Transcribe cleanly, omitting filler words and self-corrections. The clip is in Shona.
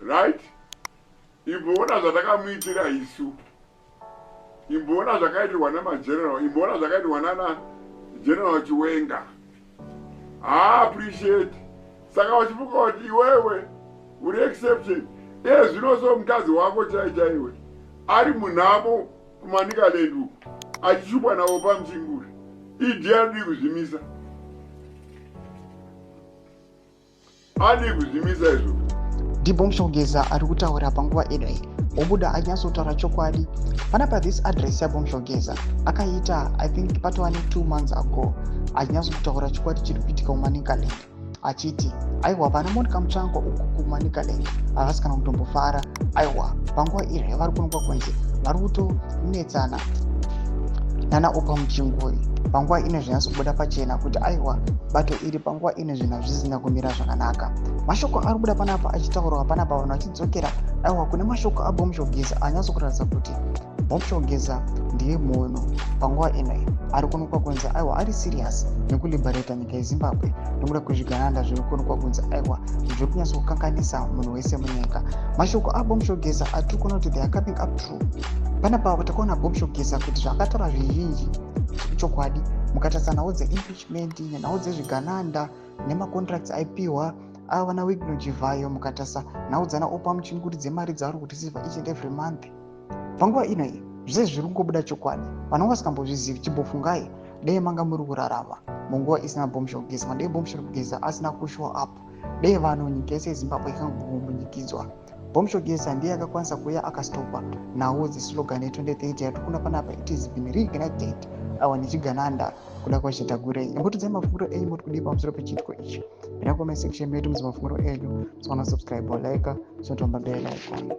Right, imboona zvatakamuitira isu, imboona zvakaitirwa namageneral, imboona zvakaitirwa nana General Chiwenga. Haappreciate. Saka uchifunga kuti iwewe uri exception? Iye zvino so mukadzi wako chai chaiwe ari munhamo kuManicaland uku, achishupwa navo paMuchinguri. Idi adii kuzvimisa? Adii kuzvimisa izvo? NdiBombshell Geza ari kutaura panguva ino iyi, obuda achinyatsotaura chokwadi panapa. This address yaBombshell Geza akaita, I think patova ne2 months ago, achinyatsotaura chokwadi chiri kuitika kuManicaland, achiti aiwa, vana Monica Mutsvangwa uku kuManicaland havasi kana kutombofara. Aiwa, panguva ino vari kuonekwa kunzi vari kutonetsana nana Oppah Muchinguri. Panguva ino zvinyatsobuda pachena kuti aiwa, bato iri panguva ino zvinhu hazvisina kumira zvakanaka. Mashoko ari kubuda panapa achitaurwa panapa, vanhu vachidzokera aiwa kune mashoko aBombshell Geza, anyatsokuratidza kuti Bombshell Geza ndiye munhu panguva ino ari kuonekwa kunzi aiwa, ari serious nekuliberata nyika yeZimbabwe nekuda kwezvigananda zviri kuonekwa kunzi aiwa, zviri kunyatsokukanganisa munhu wese munyika. Mashoko aBombshell Geza atiri kuona kuti they are coming up true panapa. Takaona Bombshell Geza kuti zvaakataura zvizhinji chokwadi. Mukatarisa nhau dzeimpeachment nenhau dzezvigananda nemacontracts aipiwa ava naWicknell Chivayo, mukatarisa nhau dzana Oppah Muchinguri dzemari dzavari kureceiva each and every month, panguva ino iyi zvese zviri kungobuda chokwadi. Vanhu vasingambozvizivi, chimbofungai dei manga muri kurarama munguva isina Bombshell Geza, dei Bombshell Geza asina kushow up, dei vanhu nyika yese yeZimbabwe ikangombunyukidzwa. Bombshell Geza ndiye akakwanisa kuuya akastopa nhau dzeslogan ye2030 yatikuna panapa. It is been reignited awa nechigananda kuda kwaChitagwirei. Imbotiudzai mafungiro enyu, moti kudii pamusoro pechiitiko ichi? Pinda comment section medu muzi mafungiro enyu. Sona subscribe, like, sotomba bell icon.